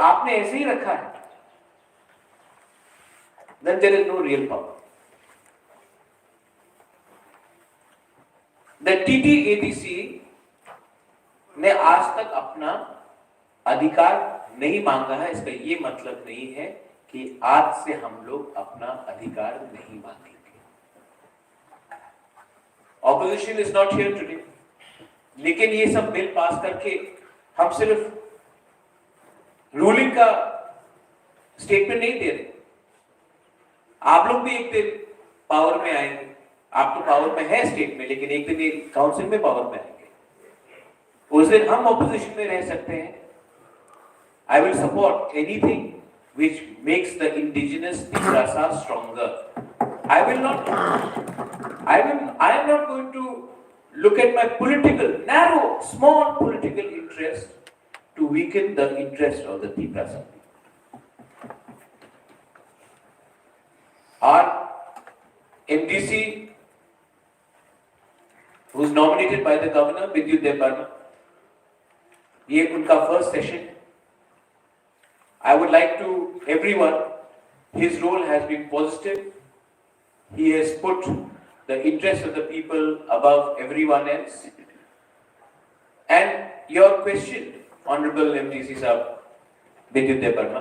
आपने ऐसे ही रखा है, then there is no real power। The TTADC ने आज तक अपना अधिकार नहीं मांगा है, इसका ये मतलब नहीं है कि आज से हम लोग अपना अधिकार नहीं मांगेंगे। Opposition is not here today, लेकिन ये सब बिल पास करके हम सिर्फ रूलिंग का स्टेटमेंट नहीं दे रहे। आप लोग भी एक दिन पावर में आएंगे। आप तो पावर में है स्टेट में, लेकिन एक दिन ये काउंसिल में पावर में आएंगे। उस दिन हम ऑपोजिशन में रह सकते हैं। I will support anything which makes the indigenous Tiprasa stronger। I will not, I will, I am not going to look at my political, narrow, small political interest to weaken the interest of the Tiprasa people। Our MDC, who is nominated by the governor, विद्युत देबबर्मा, ये उनका first session है। I would like to everyone, his role has been positive। He has put the interest of the people above everyone else। And your question, Honorable MDC साहब, विद्युत देबबर्मा,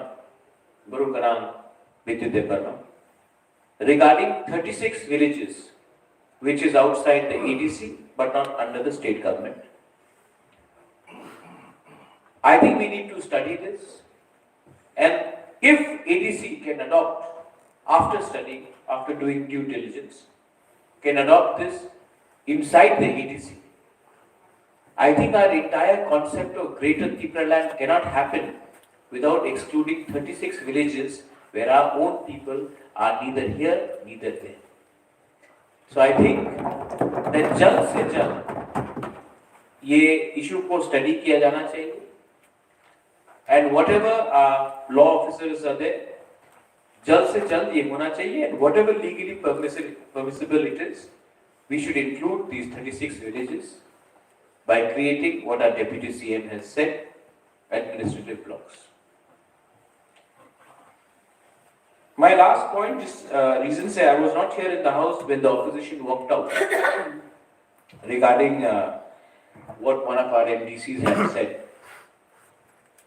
गुरु कनाम विद्युत Debbarma, regarding thirty-six villages which is outside the ADC but not under the state government। I think we need to study this, and if ADC can adopt, after studying, after doing due diligence, can adopt this inside the ADC, I think our entire concept of Greater Tipraland cannot happen without excluding thirty-six villages where our own people are neither here neither there। So I think that जल्द से जल्द ये इशू को स्टडी किया जाना चाहिए। And whatever our law officers are there, जल्द से जल्द ये होना चाहिए। And whatever legally permissible, permissible it is, we should include these thirty-six villages by creating what our deputy CM has said, administrative blocks। My last point is, uh, reason say I was not here in the house when the opposition walked out regarding, uh, what one of our एमडीसीज have said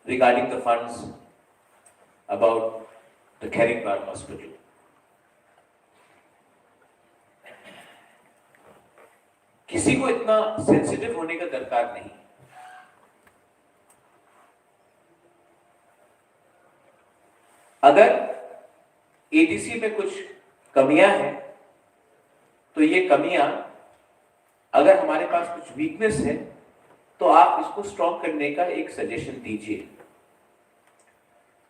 regarding the funds about the Kherengpar hospital। किसी को इतना सेंसिटिव होने का दरकार नहीं। अगर एडीसी में कुछ कमियां हैं, तो ये कमियां, अगर हमारे पास कुछ वीकनेस है, तो आप इसको स्ट्रॉन्ग करने का एक सजेशन दीजिए।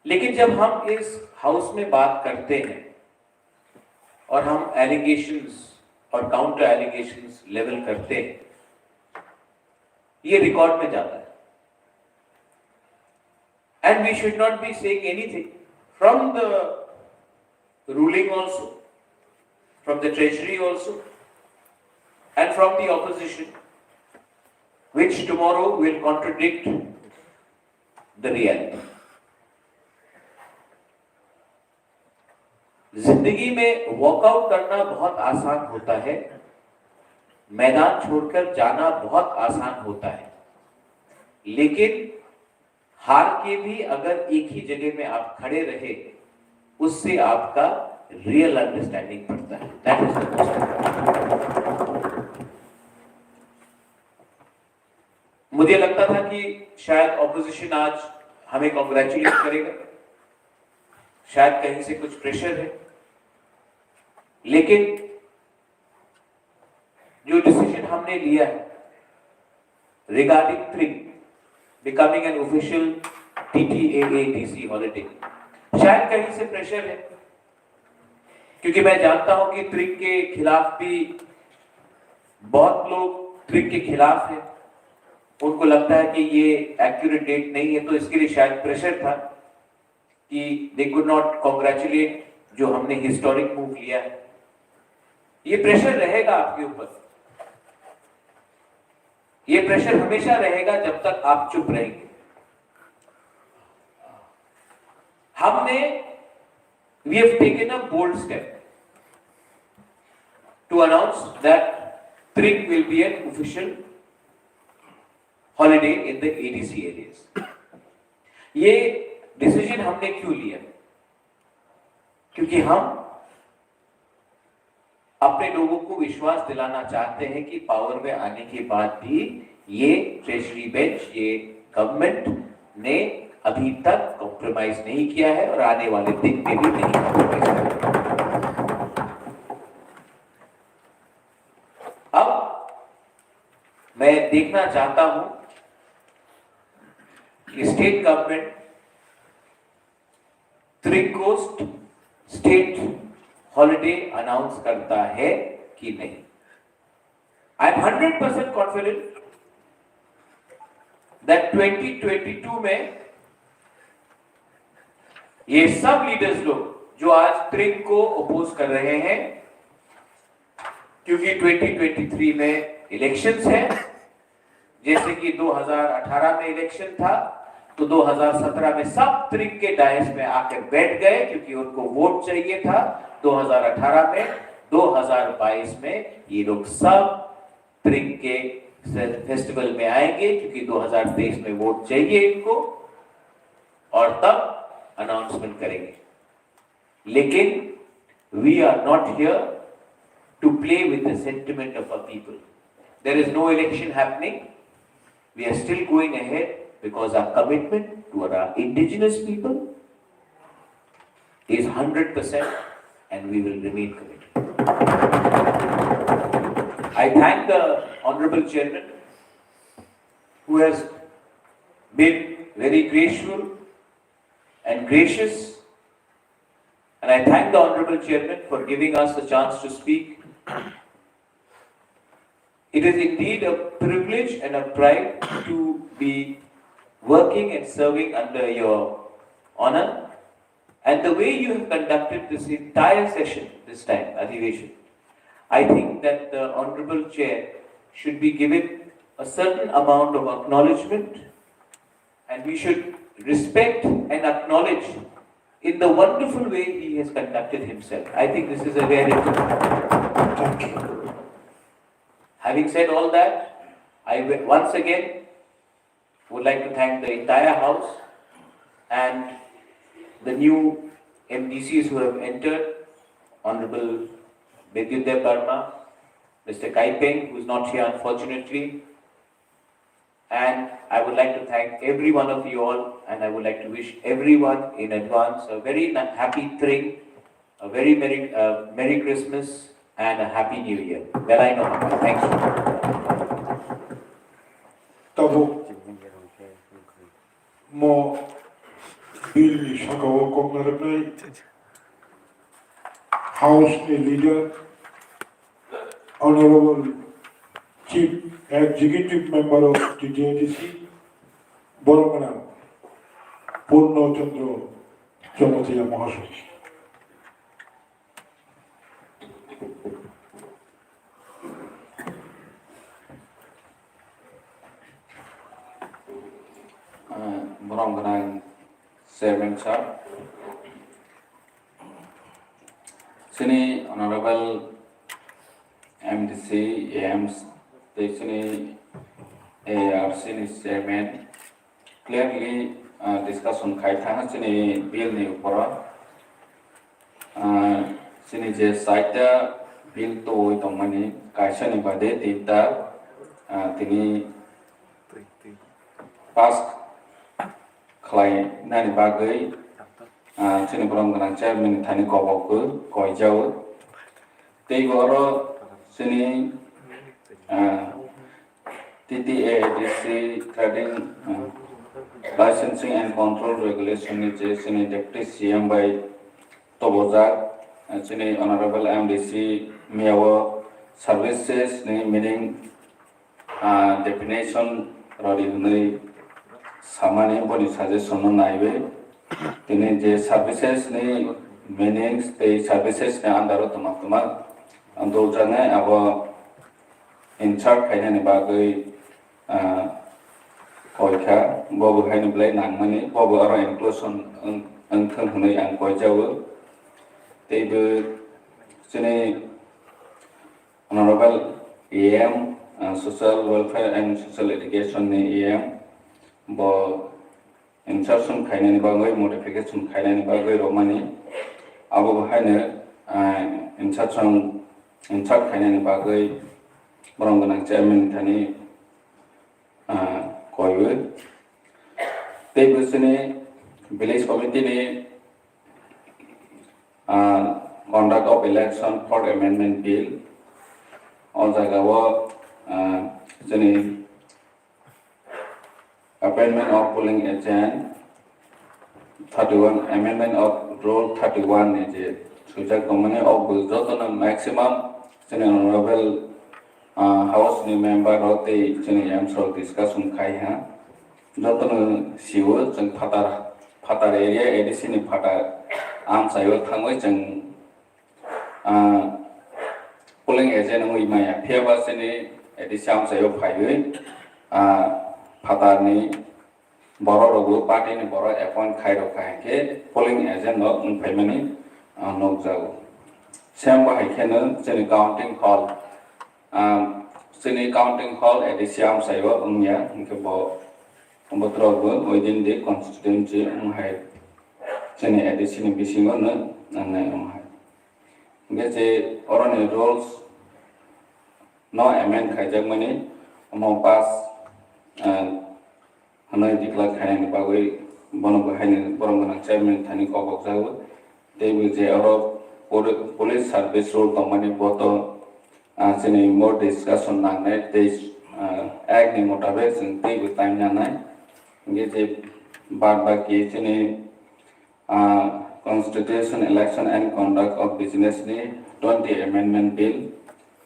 लेकिन जब हम इस हाउस में बात करते हैं और हम एलिगेशंस और काउंटर एलिगेशंस लेवल करते हैं, ये रिकॉर्ड में जाता है। And we should not be saying anything from the ruling also, from the treasury also, and from the opposition, which tomorrow will contradict the reality। जिंदगी में वॉकआउट करना बहुत आसान होता है, मैदान छोड़कर जाना बहुत आसान होता है, लेकिन हार के भी अगर एक ही जगह में आप खड़े रहे, उससे आपका रियल अंडरस्टैंडिंग बढ़ता है। That is the most important। मुझे लगता था कि शायद ऑपोजिशन आज हमें कॉन्ग्रेचुलेट करेगा, शायद कहीं से कुछ प्रेशर है, लेकिन जो डिसीजन हमने लिया है regarding three becoming an official टीटीएएडीसी हॉलिडे, शायद कहीं से प्रेशर है। क्योंकि मैं जानता हूं कि त्रिक के खिलाफ भी बहुत लोग त्रिक के खिलाफ हैं, उनको लगता है कि ये एक्यूरेट डेट नहीं है, तो इसके लिए शायद प्रेशर था कि दे कुड नॉट कॉन्ग्रेचुलेट जो हमने हिस्टोरिक मूव लिया है। ये प्रेशर रहेगा आपके ऊपर, ये प्रेशर हमेशा रहेगा जब तक आप चुप रहेंगे। हमने, we have taken a bold step to announce that Trik will be an official holiday in the A D C areas. ये डिसीजन हमने क्यों लिया? क्योंकि हम अपने लोगों को विश्वास दिलाना चाहते हैं कि पावर में आने के बाद भी ये ट्रेजरी बेंच, ये गवर्नमेंट ने अभी तक कॉम्प्रोमाइज नहीं किया है और आने वाले दिन में भी नहीं कॉम्प्रोमाइज करेगा। अब मैं देखना चाहता हूं कि स्टेट गवर्नमेंट त्रिक को स्टेट हॉलिडे अनाउंस करता है कि नहीं। I am hundred percent confident that twenty twenty-two में ये सब लीडर्स लोग जो आज त्रिक को अपोज कर रहे हैं, क्योंकि ट्वेंटी ट्वेंटी थ्री में इलेक्शंस है, जैसे कि दो हज़ार अठारह में इलेक्शन था, तो दो हज़ार सत्रह में सब त्रिक के डायस में आकर बैठ गए, क्योंकि उनको वोट चाहिए था। दो हज़ार अठारह में, दो हज़ार बाईस में ये लोग सब त्रिक के फे-, फेस्टिवल में आएंगे, क्योंकि दो हज़ार तेईस में वोट चाहिए इनको, और तब अनाउंसमेंट करेंगे। लेकिन we are not here to play with the sentiment of our people. There is no election happening. We are still going ahead because our commitment to our indigenous people is hundred percent, and we will remain committed. I thank the Honorable Chairman, who has been very graceful and gracious, and I thank the Honorable Chairman for giving us the chance to speak. It is indeed a privilege and a pride to be working and serving under your honor. And the way you have conducted this entire session this time, Adhiveshan, I think that the Honorable Chair should be given a certain amount of acknowledgement, and we should respect and acknowledge in the wonderful way he has conducted himself. I think this is a rarity. Thank you. Having said all that, I will once again would like to thank the entire House and the new M D Cs who have entered, Honorable Vidyut Debbarma, Mister Kaipeng, who is not here unfortunately, and I would like to thank every one of you all, and I would like to wish everyone in advance a very na-, happy Tring, a very merry, uh, merry Christmas and a happy New Year. Belai no hama. Thank you. Tabuk mo bill ni saka o kok narwknai House ni leader, Honorable Chief Executive Member of T T A D C, Boromana Purno Chandra Jamatia Mahasaya. Ah, borom gwnang Chairman sir, chini Honorable M D C, A Ms, tei chini A R C ni Chairman, clearly, ah, discussion khai thang chini bill ni uporo. Ah, chini je side ta bill twi tongmani kaisa ni bade tinta, ah, tini pass khlai nani bagwi, ah, chini borom gwnang chairman ni thani kobok koi jago. Tei oro chini, ah, T T A D C trading, uh, licensing and control regulation ni je chini deputy C M bai tobojak, ah, chini Honorable M D C miyao services ni meaning, ah, definition rodi hwnwi samani boni suggestion no naiwi tini je services ni meanings tei services ni under o tongma tongma duljaknai abo in charge khainani bagwi, ah, koi kha, bo bo haino belai nangmani, bo bo aro inclusion wng-, wngthang hwnwi ang koijago. Tei bo chini Honorable E M, ah, Social Welfare and Social Education ni E M, bo insertion khainani bagwi, modification khainani bagwi romani, abo bo haino, ah, insertion, insert khainani bagwi borok gwnang chairman thani, ah, koiwi. Tei bo chini village committee ni, ah, conduct of election, fourth amendment bill, o jaga o, ah, chini appointment of polling agent, thirty-one, amendment of rule thirty-one ni je swijak tongmani, o bo jotono maximum chini honorable, ah, house ni member rok tei chini M C rok discussion khai ha. Jotono siwo chwng phatar, phatar area A D C ni phatar amchaio thangwi chwng ah, polling agent wngwi maya. Phiya ba chini A D C amchaio phaiwi, ah, phatarni borok rokbo party ni borok appoint khai rok kha hinkhe polling agent rok wng phaimani, ah, nukjago. Same bo hai kheno chini counting hall, ah, chini counting hall A D C amchaio wngya hinkhe bo, botrok bo within the constituency wng hai chini A D C ni bisingo no nangnai wng hai. Hingke je oroni rules no amend khaijakmani, omo pass, ah, hwnwi declare khainani bagwi bono bo haino borok gwnang chairman thani kok rokjago. Tei bo je oro poli-, police service rule tongmani boto, ah, chini more discussion nangnai tei, ah, act ni motabek chwng teibo time nanai. Hingke je bad baki chini ah, Constitution, Election and Conduct of Business ni twenty Amendment Bill,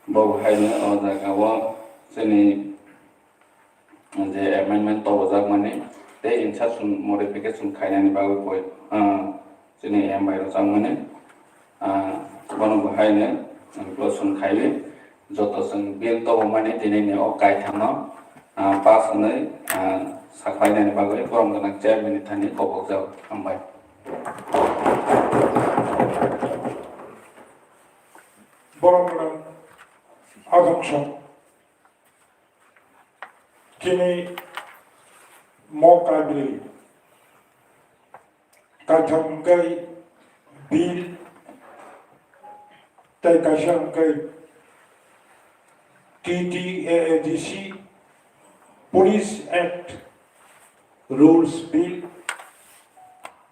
bo haino o jaga o chini je amendment tobojak mani tei insertion modification khainani bagwi poi, ah, chini M bai rwchapmani, ah, bono bo haino inclusion khaiwi. Joto chwng bill tobomani tini ni o kaitham no, ah, pass hwnwi, ah, sakhlainani bagwi borom gwnang chairman ni thani kobokjak. Hambai. Borom gwnang adong song. Tini mo kaibri kaitham wngkhe bill tei kaisa wngkhe T T A A D C Police Act Rules Bill.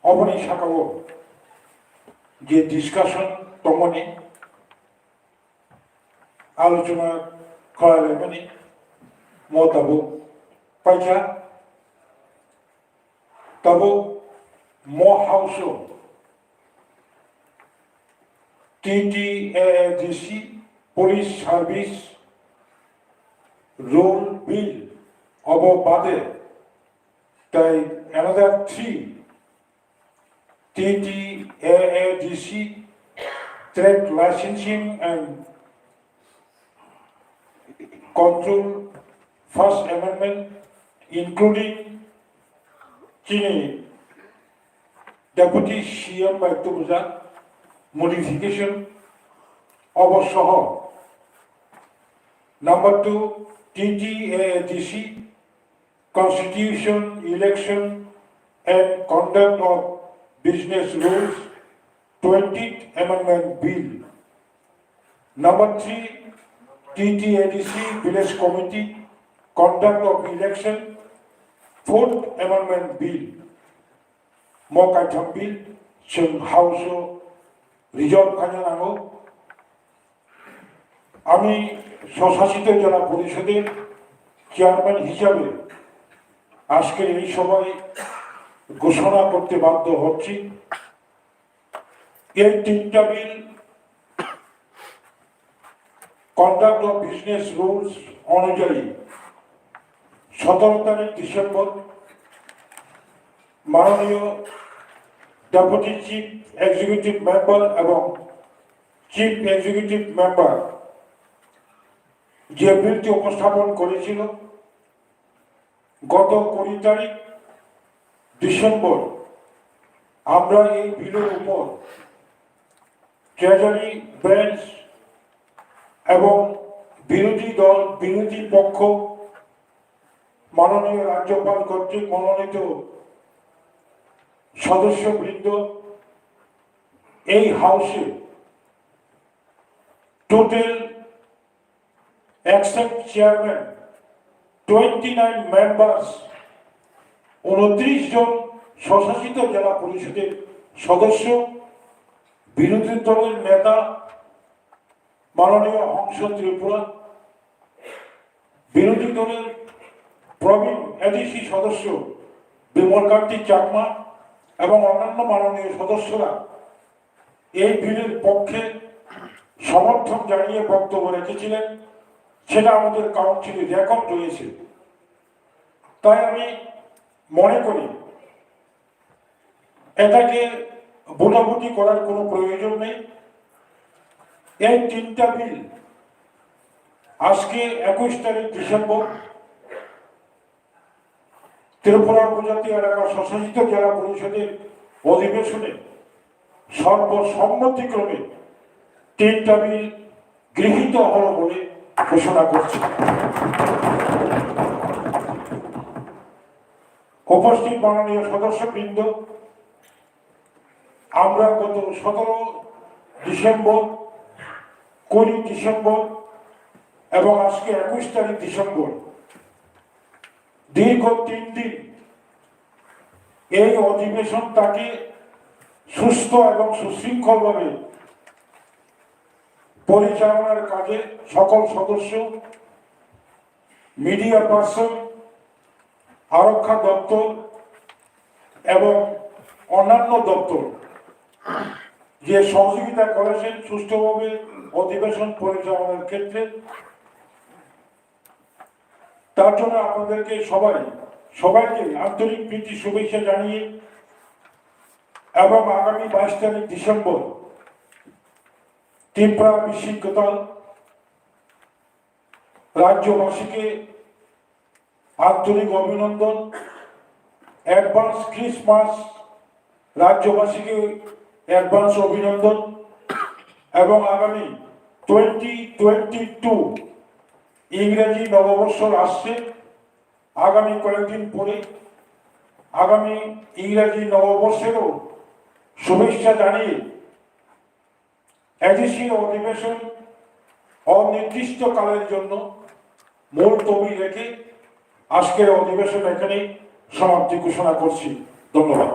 Oboni sakao je discussion tongmani, alochona khlailaimani mo tabuk paikha. Tabuk mo house o T T A A D C Police Service Rule Bill obo bade tei another three T T A A D C Trade Licensing and Control First Amendment, including chini Deputy C M bai tubujak modification obo soho. Number two, T T A A D C Constitution, Election and Conduct of Business Rules, twentieth Amendment Bill. Number three, T T A D C Village Committee, Conduct of Election, fourth Amendment Bill. Mo kaitham bill chwng House o result khaina nango. আমি স্বশাসিত জেলা পরিষদের চেয়ারম্যান হিসাবে আজকের এই সভায় ঘোষণা করতে বাধ্য হচ্ছি, এই তিনটা বিল Conduct of Business Rules অনুযায়ী সতেরো তারিখ ডিসেম্বর মাননীয় ডেপুটি চিফ এক্সিকিউটিভ মেম্বার এবং চিফ এক্সিকিউটিভ মেম্বার যে বিলটি উপস্থাপন করেছিল, গত কুড়ি তারিখ ডিসেম্বর আমরা এই বিলের উপর ট্রেজারি ব্রাঞ্চ এবং বিরোধী দল, বিরোধী পক্ষ, মাননীয় রাজ্যপাল কর্তৃক মনোনীত সদস্যবৃন্দ এই হাউসে total except chairman, twenty nine members, ঊনত্রিশ জন স্বশাসিত জেলা পরিষদের সদস্য, বিরোধী দলের নেতা মাননীয় হংস ত্রিপুরা, বিরোধী দলের প্রবীণ এডিসি সদস্য বিমল কান্তি চাকমা এবং অন্যান্য মাননীয় সদস্যরা এই বিলের পক্ষে সমর্থন জানিয়ে বক্তব্য রেখেছিলেন, সেটা আমাদের কাউন্সিলে রেকর্ড রয়েছে। তাই আমি মনে করি এটাকে ভোটাভুটি করার কোনো প্রয়োজন নেই। এই তিনটা বিল আজকে একুশ তারিখ ডিসেম্বর ত্রিপুরা উপজাতি এলাকা স্বশাসিত জেলা পরিষদের অধিবেশনে সর্বসম্মতিক্রমে তিনটা বিল গৃহীত হল বলে ঘোষণা করছি। উপস্থিত মাননীয় সদস্যবৃন্দ, আমরা গত সতেরো ডিসেম্বর, কুড়ি ডিসেম্বর এবং আজকে একুশ তারিখ ডিসেম্বর দীর্ঘ তিন দিন এই অধিবেশনটাকে সুস্থ এবং সুশৃঙ্খলভাবে পরিচালনার কাজে সকল সদস্য, মিডিয়া পার্সন, আরক্ষা দপ্তর এবং অন্যান্য দপ্তর যে সহযোগিতা করেছেন সুষ্ঠুভাবে অধিবেশন পরিচালনার ক্ষেত্রে, তার জন্য আপনাদেরকে সবাই, সবাইকে আন্তরিক প্রীতি শুভেচ্ছা জানিয়ে এবং আগামী বাইশ তারিখ ডিসেম্বর ত্রিপুরা বিশ্ববিদ্যালয় রাজ্যবাসীকে আন্তরিক অভিনন্দন, অ্যাডভান্স ক্রিসমাস, রাজ্যবাসীকে অ্যাডভান্স অভিনন্দন এবং আগামী টোয়েন্টি টোয়েন্টি টু ইংরেজি নববর্ষ আসছে। আগামী কয়েকদিন পরে আগামী ইংরেজি নববর্ষেরও শুভেচ্ছা জানিয়ে এডিসি অধিবেশন অনির্দিষ্টকালের জন্য মুলতবি রেখে আজকের অধিবেশন এখানেই সমাপ্তি ঘোষণা করছি। ধন্যবাদ।